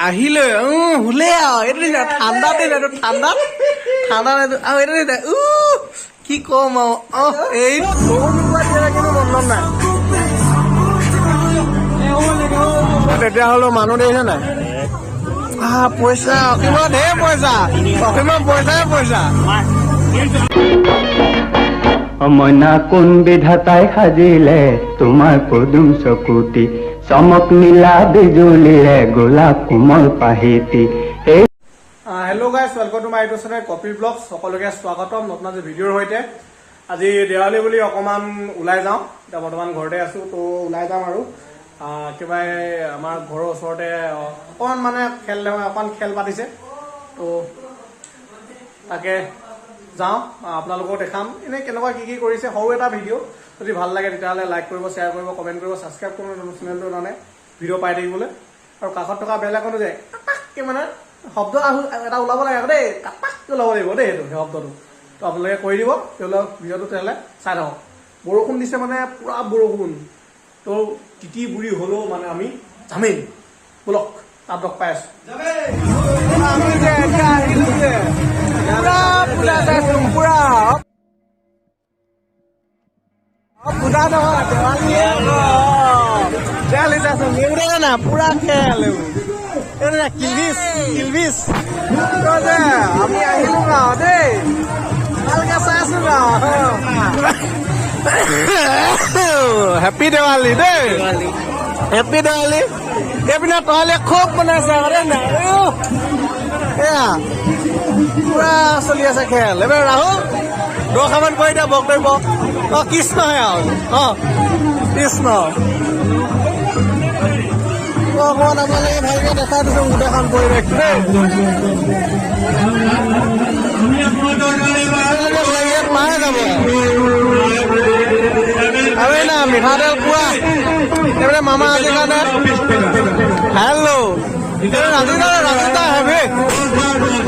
আহিলে হুলে আৰু এইটো দেখিছা, ঠাণ্ডা দিন, এইটো ঠাণ্ডাত ঠাণ্ডা এইটো আৰু এইটো দেখিছা, কি কম আৰু। এই কিন্তু মতলব নাই। তেতিয়াহ'লেও মানুহ দেখিছে নাই? আহ, পইচা অসীমত ঢেৰ পইচা, অসীমত পইচাই পইচা। মইনা, কোন বিধাতাই সাজিলে তোমাৰ পদুম চকুটি? চমক নীলা বিজুলীৰে গোলাপ কোমল পাহিটি এই। Hello guys, welcome to my YouTube channel Kapil blogs. সকলোকে স্বাগতম নতুন আজি ভিডিঅ'ৰ সৈতে। আজি দেৱালী বুলি অকণমান ওলাই যাওঁ। এতিয়া বৰ্তমান ঘৰতে আছো, তো ওলাই যাম আৰু একেবাৰে আমাৰ ঘৰৰ ওচৰতে অকণমান মানে খেল অকণমান খেল পাতিছে, তো তাকে যাওঁ। আপোনালোকেও দেখাম এনেই কেনেকুৱা কি কি কৰিছে। সৰু এটা ভিডিঅ', যদি ভাল লাগে তেতিয়াহ'লে লাইক কৰিব, শ্বেয়াৰ কৰিব, কমেণ্ট কৰিব, ছাবস্ক্ৰাইব কৰিব নতুন চেনেলটোৰ কাৰণে ভিডিঅ' পাই থাকিবলৈ। আৰু কাষত থকা বেল আইকনটো যে কাটাককে মানে শব্দ আহো এটা ওলাব লাগে আকৌ দেই, কাটাককে ওলাব লাগিব দেই সেইটো, সেই শব্দটো তো আপোনালোকে কৰি দিব। তেতিয়াহ'লে ভিডিঅ'টো তেতিয়াহ'লে চাই থাকক। বৰষুণ দিছে, মানে পুৰা বৰষুণ, তো তিতি বুৰি হ'লেও মানে আমি যামেই। ব'লক, তাত লগ পাই আছো। আমি যে এতিয়া আহিলো যে পুৰা পূজা চাইছো, পুৰা। পূজা নহয়, দেৱালী। দেৱালী চাইছো নিউৰে না, পুৰা খেল এইবোৰ। এই না, কিলভিছ কিলভিছ তই যে আমি আহিলো গাঁও দেই, ভালকে চাইছো গাঁও। হেপী দেৱালী দেই, হেপী দেৱালী। এইপিনে তৰালি খুব বনাইছে আকৌ দেই না। এয়া পুৰা চলি আছে খেল। এইবাৰ ৰাহুল দুষাৰমান কৈ দিয়া বক্তব্য। কৃষ্ণহে আৰু কৃষ্ণ। অকণমান আপোনালোকে ভালকে দেখাই দিছো গোটেইখন পৰিৱেশটো দেই। ইয়াত পাই যাব আৰু এই না মিঠাতেল পুৰা। এইপিনে মামা আজিৰ কাৰণে। হেল্ল' ৰাজিত, ৰাজিত হেভি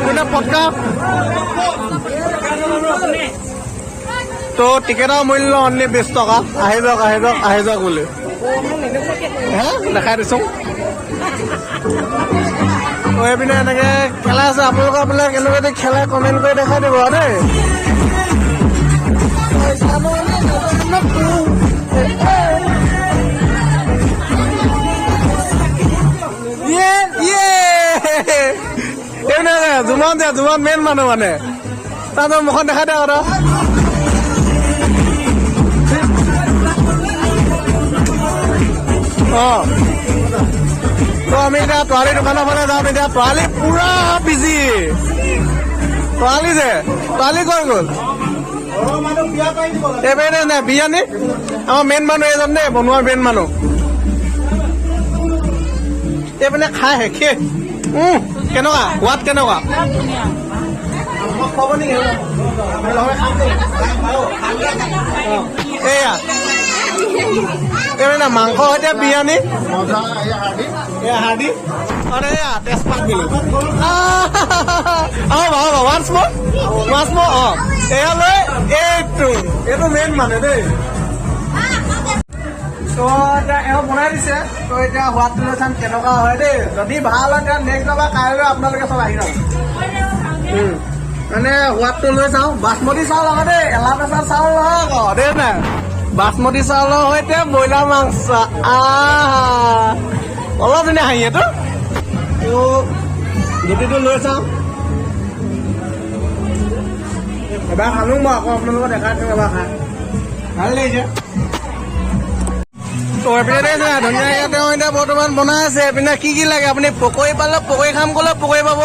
কোনে পটকা। তো টিকেটৰ মূল্য অনলি 20 টকা। আহি যাওক, আহি যাওক, আহি যাওক বুলি হে দেখাই দিছো। তো এইপিনে এনেকে খেলা আছে। আপোনালোকৰ বোলে কেনেকুৱা খেলা কমেণ্ট কৰি দেখাই দিব দেই। ইয়ে ইয়ে, এইপিনে জুমন দে, জুমন মেইন মানুহ, মানে তাৰ মুখখন দেখাই দে আৰু। তো আমি এতিয়া তোৱালি দোকানৰ ফালে যাম। এতিয়া তোৱালি পুৰা বিজি। তোৱালি যে তোৱালি ক'ত গ'ল? এইপিনে নাই বিৰিয়ানী। আমাৰ মেইন মানুহ এইজন দেই, বনোৱা মেইন মানুহ। এইপিনে খাই শেষে। কেনেকুৱা সোৱাদ, কেনেকুৱা খুৱাব নেকি? এয়া এইপিনে মাংস সৈতে বিৰিয়ানী, এয়া হাৰ্ডি আৰু এয়া তেজপাত দিলো। আহক, ওৱান্স মোৰ, ওৱান্স মোৰ। এয়া লৈ এইটো এইটো মেইন মানে দেই। তো এতিয়া এওঁ বনাই দিছে, তো এতিয়া সোৱাদটো লৈ চাম কেনেকুৱা হয় দেই। যদি ভাল হয় তেতিয়া নেক্সট বা কাইলৈ আপোনালোকে চব আহি যাব। মানে সোৱাদটো লৈ চাওঁ। বাচমতি চাউল আকৌ দেই, এলা পেচা চাউল নহয় আকৌ দেই নাই। বাচমতি চাউলৰ সৈতে ব্ৰইলাৰ মাংস, আহা, অলপ ধুনীয়া হাঁহি এইটো। তো জুতিটো লৈ চাওঁ। এবাৰ খালো মই, আকৌ আপোনালোকক দেখাই দিওঁ। এবাৰ খাই ভাল লাগিছে। তো এইপিনে দেখিছে ধুনীয়াকে তেওঁ এতিয়া বৰ্তমান বনাই আছে। এইপিনে কি কি লাগে আপুনি, পকৰী পালে পকৰী খাম ক'লে পকৰী পাব।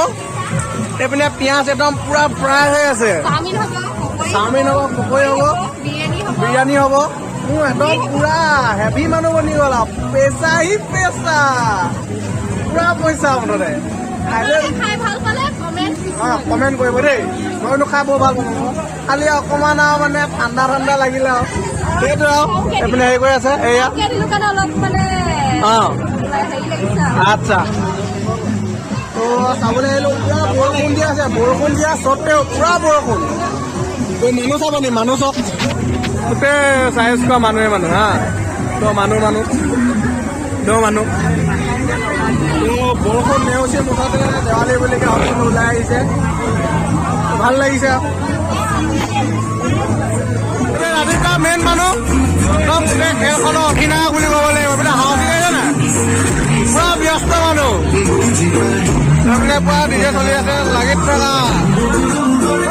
এইপিনে পিঁয়াজ একদম পুৰা ফ্ৰাই হৈ আছে। চাওমিন হ'ব, পকৰী। চাওমিন হ'ব, পকৰী হ'ব, বিৰিয়ানী হ'ব। বিৰিয়ানী হ'ব। মোৰ একদম পুৰা হেভি মানুহ বনি গ'ল আৰু, পেচা হি পেচা, পুৰা পইচা মুঠতে। কাইলৈ আপোনালোকে খাই ভাল পালে কমেণ্ট কমেণ্ট কৰিব দেই। মইনো খাই বৰ ভাল পাওঁ, খালি অকণমান আৰু মানে ঠাণ্ডা ঠাণ্ডা লাগিলে আৰু সেইটো আৰু। এইপিনে হেৰি কৰি আছে এয়া। দিলো কাৰণে অলপ মানে হেৰি লাগিছে আৰু। আচ্ছা, তো চাবলৈ আহিলো, পুৰা বৰষুণ দি আছে। বৰষুণ দিয়া স্বত্তেও পুৰা বৰষুণ। তো মানুহ চাব নি, মানুহ চব গোটেই চাইজ কৰা মানুহে মানুহ। হা, তো মানুহ মানুহ, তো মানুহ। বৰষুণ নেওচি মুঠতে দেৱালী বুলি সকলো ওলাই আহিছে, ভাল লাগিছে। ৰাতিপুৱা মেইন মানুহ একদম গোটেই খেলখনৰ অধিনায়ক বুলি ক'ব লাগিব। বোলে সাহসী নাই, পুৰা ব্যস্ত মানুহ। তাৰমানে পুৰা নিজে চলি আছে, লাগি থকা। বুলি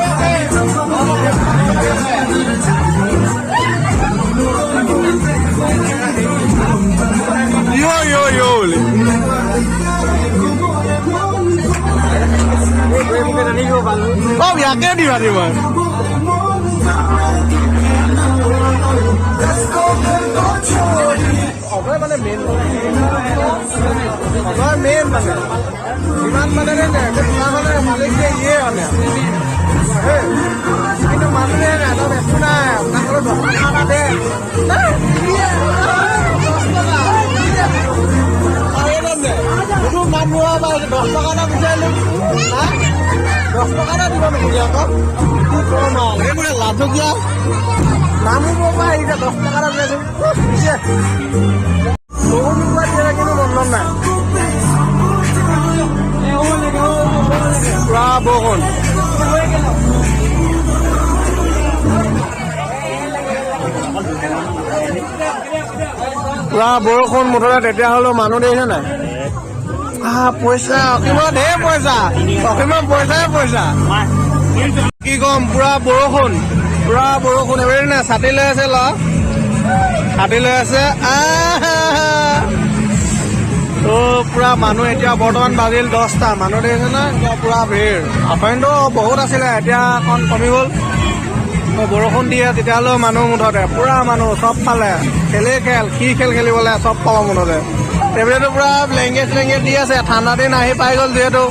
ইয়াকে দিবা দিবা। অভয় মানে মেইন, অভয় মেইন মানে ইমান মানে মালিক যে ইয়ে মানে, কিন্তু মানুহে একো নাই। আপোনাক 10 টকা এটা দে, মানুহ 10 টকা এটা বিচাৰিলো, 10 টকা এটা দিব নোখোজে আকৌ। কি কম আৰু, এইবোৰে লাজকীয়া নামো পৰা আহিছে, 10 টকা এটা বিচাৰিছো। বহুত দিয়ে, কিন্তু মতলব নাই। পুৰা বৰষুণ। পুৰা বৰষুণ মুঠতে। তেতিয়াহ'লেও মানুহ দেখিছে নাই? পইচা অসীমত, ঢেৰ পইচা অসীমত, পইচাই পইচা। কি কম, পুৰা বৰষুণ, পুৰা বৰষুণ। এবাৰ নাই, ছাতি লৈ আছে, ল'ৰা ছাতি লৈ আছে। তো পুৰা মানুহ এতিয়া বৰ্তমান বাজিল 10টা। মানুহ দেখিছে না, এতিয়া পুৰা ভিৰ। অথনিতো বহুত আছিলে, এতিয়া অকণ কমি গ'ল। বৰষুণ দিয়ে, তেতিয়াহ'লেও মানুহ মুঠতে পুৰা মানুহ চবফালে। খেলেই খেল, কি খেল খেলিবলৈ চব পাব মুঠতে। এইবিলাকতো পুৰা ব্লেংকেট চেলেংকেট দি আছে। ঠাণ্ডা দিন আহি পাই গ'ল যিহেতু,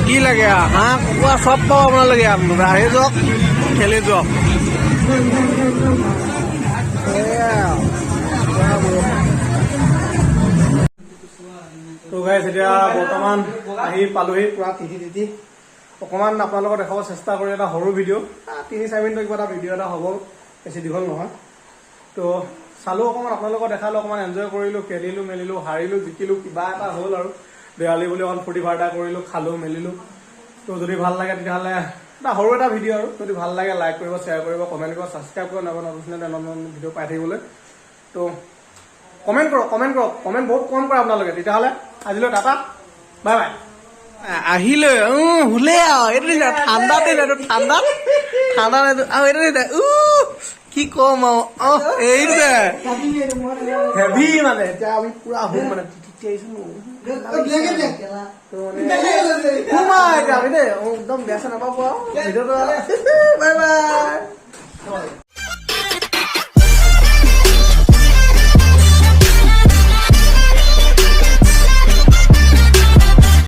কি লাগে, হাঁহ কুকুৰা চব পাব আপোনালোকে। আহি যাওক, খেলি যাওক। তো গাইছ, এতিয়া বৰ্তমান আহি পালোহি পুৰা তিতি তিতি। অকণমান আপোনালোকক দেখাব চেষ্টা কৰি এটা সৰু ভিডিঅ', 3-4 মিনিটৰ কিবা এটা ভিডিঅ' এটা হ'ব, বেছি দীঘল নহয়। তো চালোঁ অকণমান, আপোনালোকক দেখালোঁ, অকণমান এনজয় কৰিলোঁ, খেলিলোঁ মেলিলোঁ, হাৰিলোঁ জিকিলোঁ, কিবা এটা হ'ল আৰু। দেৱালী বুলি অকণ ফূৰ্তি ফাৰ্তা কৰিলোঁ, খালোঁ মেলিলোঁ। তো যদি ভাল লাগে তেতিয়াহ'লে এটা সৰু এটা ভিডিঅ' আৰু, যদি ভাল লাগে লাইক কৰিব, শ্বেয়াৰ কৰিব, কমেণ্ট কৰিব, ছাবস্ক্ৰাইব কৰিব, নতুন নতুন নতুন ভিডিঅ' পাই থাকিবলৈ। তো কমেণ্ট কৰক, কমেণ্ট কৰক, কমেণ্ট বহুত কম কৰে আপোনালোকে। তেতিয়াহ'লে আজিলৈ টাটা, বাই বাই। আহিলে হুলে আৰু এইটো ঠাণ্ডা দিন, এইটো ঠাণ্ডা ঠাণ্ডা আৰু এইটো কি কম আৰু। অ এইটো হেভি মানে এতিয়া আমি পুৰা হুম মানে তিতি আহিছো। হুম এতিয়া আমি দেই, একদম বেয়া চেয়া নাপাব আৰু ভিডিঅ'টো। Bye bye.